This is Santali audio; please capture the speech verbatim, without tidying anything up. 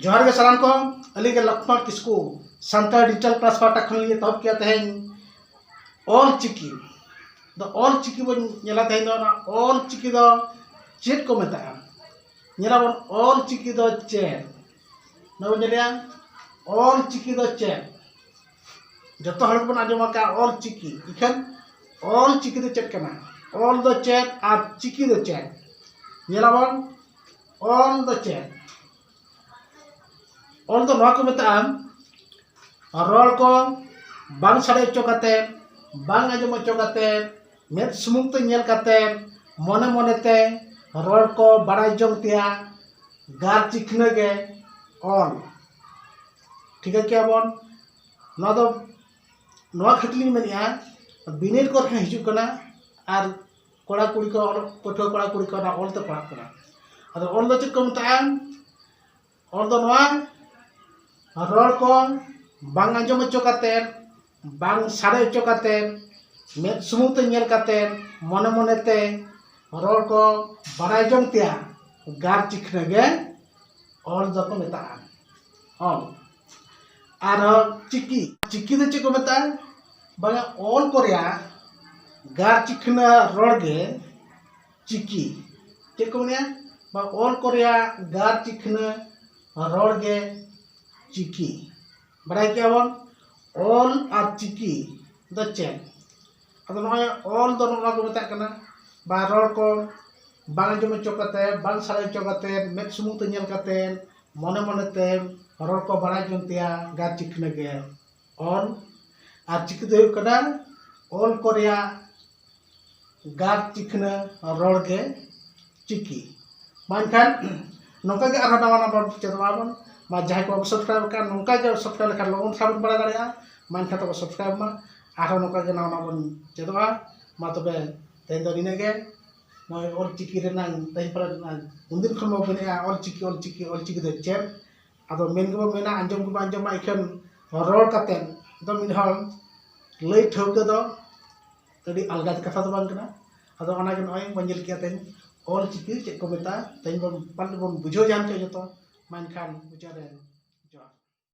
ᱡᱚᱦᱟᱨ ᱜᱮ ᱥᱟᱱᱟᱢ ᱠᱚ᱾ ᱟᱹᱞᱤᱧ ᱜᱮ ᱞᱚᱠᱷᱢᱚᱬ ᱠᱤᱥᱠᱩ, ᱥᱟᱱᱛᱟᱲ ᱰᱤᱡᱤᱴᱟᱞ ᱠᱞᱟᱥ ᱯᱟᱦᱴᱟ ᱠᱷᱚᱱ ᱞᱤᱧ ᱮᱛᱚᱦᱚᱵ ᱠᱮᱜᱼᱟ ᱛᱮᱦᱮᱧ ᱚᱞ ᱪᱤᱠᱤ᱾ ᱫᱚ ᱚᱞ ᱪᱤᱠᱤ ᱵᱚᱱ ᱧᱮᱞᱟ ᱛᱮᱦᱮᱧ ᱫᱚ᱾ ᱚᱱᱟ ᱚᱞ ᱪᱤᱠᱤ ᱫᱚ ᱪᱮᱫ ᱠᱚ ᱢᱮᱛᱟᱜᱼᱟ? ᱧᱮᱞᱟᱵᱚᱱ, ᱚᱞ ᱪᱤᱠᱤ ᱫᱚ ᱪᱮᱫ? ᱱᱚᱣᱟ ᱵᱚᱱ ᱧᱮᱞᱮᱜᱼᱟ, ᱚᱞ ᱪᱤᱠᱤ ᱫᱚ ᱪᱮᱫ? ᱡᱚᱛᱚ ᱦᱚᱲ ᱜᱮᱵᱚᱱ ᱟᱸᱡᱚᱢ ᱟᱠᱟᱫᱼᱟ ᱚᱞ ᱪᱤᱠᱤ᱾ ᱤᱠᱷᱟᱹᱱ ᱚᱞ ᱪᱤᱠᱤ ᱫᱚ ᱪᱮᱫ ᱠᱟᱱᱟ? ᱚᱞ ᱫᱚ ᱪᱮᱫ ᱟᱨ ᱪᱤᱠᱤ ᱫᱚ ᱪᱮᱫ? ᱧᱮᱞᱟᱵᱚᱱ, ᱚᱞ ᱫᱚ ᱪᱮᱫ? ᱚᱞ ᱫᱚ ᱱᱚᱣᱟ ᱠᱚ ᱢᱮᱛᱟᱜᱼᱟ, ᱨᱚᱲ ᱠᱚ ᱵᱟᱝ ᱥᱟᱰᱮ ᱦᱚᱪᱚ ᱠᱟᱛᱮ, ᱵᱟᱝ ᱟᱸᱡᱚᱢ ᱦᱚᱪᱚ ᱠᱟᱛᱮ, ᱢᱮᱫ ᱥᱩᱢᱩᱝ ᱛᱮ ᱧᱮᱞ ᱠᱟᱛᱮ, ᱢᱚᱱᱮ ᱢᱚᱱᱮ ᱛᱮ ᱨᱚᱲ ᱠᱚ ᱵᱟᱲᱟᱭ ᱡᱚᱝ ᱛᱮᱭᱟᱜ ᱜᱟᱨ ᱪᱤᱠᱷᱱᱟᱹ ᱜᱮ ᱚᱞ᱾ ᱴᱷᱤᱠᱟᱹ ᱠᱮᱜᱼᱟ ᱵᱚᱱ? ᱱᱚᱣᱟ ᱫᱚ, ᱱᱚᱣᱟ ᱠᱷᱟᱹᱛᱤᱨ ᱞᱤᱧ ᱢᱮᱱᱮᱫᱼᱟ, ᱵᱤᱱᱤᱰ ᱠᱚᱨᱮ ᱦᱚᱸ ᱦᱤᱡᱩᱜ ᱠᱟᱱᱟ, ᱟᱨ ᱠᱚᱲᱟ ᱠᱩᱲᱤ ᱠᱚ ᱚᱞᱚᱜ, ᱯᱟᱹᱴᱷᱩᱣᱟᱹ ᱠᱚᱲᱟ ᱠᱩᱲᱤ ᱠᱚ ᱚᱱᱟ ᱚᱞ ᱛᱮ ᱯᱟᱲᱦᱟᱜ ᱠᱟᱱᱟ᱾ ᱟᱫᱚ ᱚᱞ ᱫᱚ ᱪᱮᱫ ᱠᱚ ᱢᱮᱛᱟᱜᱼᱟ? ᱚᱞ ᱫᱚ ᱱᱚᱣᱟ, ᱨᱚᱲ ᱠᱚ ᱵᱟᱝ ᱟᱸᱡᱚᱢ ᱦᱚᱪᱚ ᱠᱟᱛᱮ, ᱵᱟᱝ ᱥᱟᱰᱮ ᱦᱚᱪᱚ ᱠᱟᱛᱮ, ᱢᱮᱫ ᱥᱩᱢᱩᱝ ᱛᱮ ᱧᱮᱞ ᱠᱟᱛᱮ, ᱢᱚᱱᱮ ᱢᱚᱱᱮ ᱛᱮ ᱨᱚᱲ ᱠᱚ ᱵᱟᱲᱟᱭ ᱡᱚᱝ ᱛᱮᱭᱟᱜ ᱜᱟᱨ ᱪᱤᱠᱷᱱᱟᱹ ᱜᱮ ᱚᱞ ᱫᱚᱠᱚ ᱢᱮᱛᱟᱜᱼᱟ᱾ ᱚᱞ᱾ ᱟᱨᱦᱚᱸ ᱪᱤᱠᱤ, ᱪᱤᱠᱤ ᱫᱚ ᱪᱮᱫ ᱠᱚ ᱢᱮᱛᱟᱜᱼᱟ? ᱵᱟᱝᱟ, ᱚᱞ ᱠᱚ ᱨᱮᱭᱟᱜ ᱜᱟᱨ ᱪᱤᱠᱷᱱᱟᱹ ᱨᱚᱲ ᱜᱮ ᱪᱤᱠᱤ᱾ ᱪᱮᱫ ᱠᱚ ᱢᱮᱱᱟ? ᱵᱟ, ᱚᱞ ᱠᱚ ᱨᱮᱭᱟᱜ ᱜᱟᱨ ᱪᱤᱠᱷᱱᱟᱹ ᱨᱚᱲ ᱜᱮ ᱪᱤᱠᱤ᱾ ᱵᱟᱲᱟᱭ ᱠᱮᱜᱼᱟ ᱵᱚᱱ, ᱚᱞ ᱟᱨ ᱪᱤᱠᱤ ᱫᱚ ᱪᱮᱫ? ᱟᱫᱚ ᱱᱚᱜᱼᱚᱭ ᱚᱞ ᱫᱚ ᱱᱚᱜᱼᱚ ᱱᱚᱣᱟ ᱠᱚ ᱢᱮᱛᱟᱜ ᱠᱟᱱᱟ, ᱵᱟ ᱨᱚᱲ ᱠᱚ ᱵᱟᱝ ᱟᱸᱡᱚᱢ ᱦᱚᱪᱚ ᱠᱟᱛᱮ, ᱵᱟᱝ ᱥᱟᱰᱮ ᱦᱚᱪᱚ ᱠᱟᱛᱮ, ᱢᱮᱫ ᱥᱩᱢᱩᱝ ᱛᱮ ᱧᱮᱞ ᱠᱟᱛᱮ, ᱢᱚᱱᱮ ᱢᱚᱱᱮ ᱛᱮ ᱨᱚᱲ ᱠᱚ ᱵᱟᱲᱟᱭ ᱡᱚᱝ ᱛᱮᱭᱟᱜ ᱜᱟᱨ ᱪᱤᱠᱷᱱᱟᱹ ᱜᱮ ᱚᱞ᱾ ᱟᱨ ᱪᱤᱠᱤ ᱫᱚ ᱦᱩᱭᱩᱜ ᱠᱟᱱᱟ ᱚᱞ ᱠᱚ ᱨᱮᱭᱟᱜ ᱜᱟᱨ ᱪᱤᱠᱷᱱᱟᱹ ᱨᱚᱲ ᱜᱮ ᱪᱤᱠᱤ᱾ ᱢᱟ ᱮᱱᱠᱷᱟᱱ ᱱᱚᱝᱠᱟ ᱜᱮ ᱟᱨᱦᱚᱸ ᱱᱟᱣᱟ ᱱᱟᱣᱟ ᱵᱚᱱ ᱪᱮᱫᱚᱜᱼᱟ ᱵᱚᱱ᱾ ᱢᱟ ᱡᱟᱦᱟᱸᱭ ᱠᱚ ᱵᱟᱠᱚ subscribe ᱟᱠᱟᱫ, ᱱᱚᱝᱠᱟ ᱜᱮ subscribe ᱞᱮᱠᱷᱟᱱ ᱞᱚᱜᱚᱱ ᱫᱷᱟᱨᱟ ᱵᱚᱱ ᱵᱟᱲᱟᱭ ᱫᱟᱲᱮᱭᱟᱜᱼᱟ᱾ ᱢᱟ ᱮᱱᱠᱷᱟᱱ ᱛᱚᱵᱮ subscribe ᱢᱟ, ᱟᱨᱦᱚᱸ ᱱᱚᱝᱠᱟ ᱜᱮ ᱱᱟᱣᱟ ᱱᱟᱣᱟ ᱵᱚᱱ ᱪᱮᱫᱚᱜᱼᱟ᱾ ᱢᱟ ᱛᱚᱵᱮ ᱛᱮᱦᱮᱧ ᱫᱚ ᱱᱤᱱᱟᱹᱜ ᱜᱮ᱾ ᱱᱚᱜᱼᱚᱭ ᱚᱞ ᱪᱤᱠᱤ ᱨᱮᱱᱟᱜ ᱛᱮᱦᱮᱧ ᱯᱟᱨᱟ ᱩᱱᱫᱤᱱ ᱠᱷᱚᱱ ᱵᱚᱱ ᱢᱮᱱᱮᱫᱼᱟ ᱚᱞ ᱪᱤᱠᱤ, ᱚᱞ ᱪᱤᱠᱤ, ᱚᱞ ᱪᱤᱠᱤ ᱫᱚ ᱪᱮᱫ? ᱟᱫᱚ ᱢᱮᱱ ᱜᱮᱵᱚᱱ ᱢᱮᱱᱟ, ᱟᱸᱡᱚᱢ ᱜᱮᱵᱚᱱ ᱟᱸᱡᱚᱢᱟ, ᱤᱠᱷᱟᱹᱱ ᱨᱚᱲ ᱠᱟᱛᱮ ᱫᱚ ᱢᱤᱫ ᱦᱚᱲ ᱞᱟᱹᱭ ᱴᱷᱟᱹᱣᱠᱟᱹ ᱫᱚ ᱟᱹᱰᱤ ᱟᱞᱜᱟ ᱠᱟᱛᱷᱟ ᱫᱚ ᱵᱟᱝ ᱠᱟᱱᱟ᱾ ᱟᱫᱚ ᱚᱱᱟᱜᱮ ᱱᱚᱜᱼᱚᱭ ᱵᱚᱱ ᱧᱮᱞ ᱠᱮᱜᱼᱟ ᱛᱮᱦᱮᱧ ᱚᱞ ᱪᱤᱠᱤ ᱪᱮᱫ ᱠᱚ ᱢᱮᱛᱟᱜᱼᱟ᱾ ᱛᱮᱦᱮᱧ ᱵᱚᱱ ᱯᱟᱞᱮ ᱵᱚᱱ ᱵᱩᱡᱷᱟᱹᱣ ᱧᱟᱢ ᱠᱮᱜᱼᱟ ᱡᱚᱛᱚ᱾ ᱢᱟ ᱮᱱᱠᱷᱟᱱ ᱢᱩᱪᱟᱹᱫ ᱨᱮ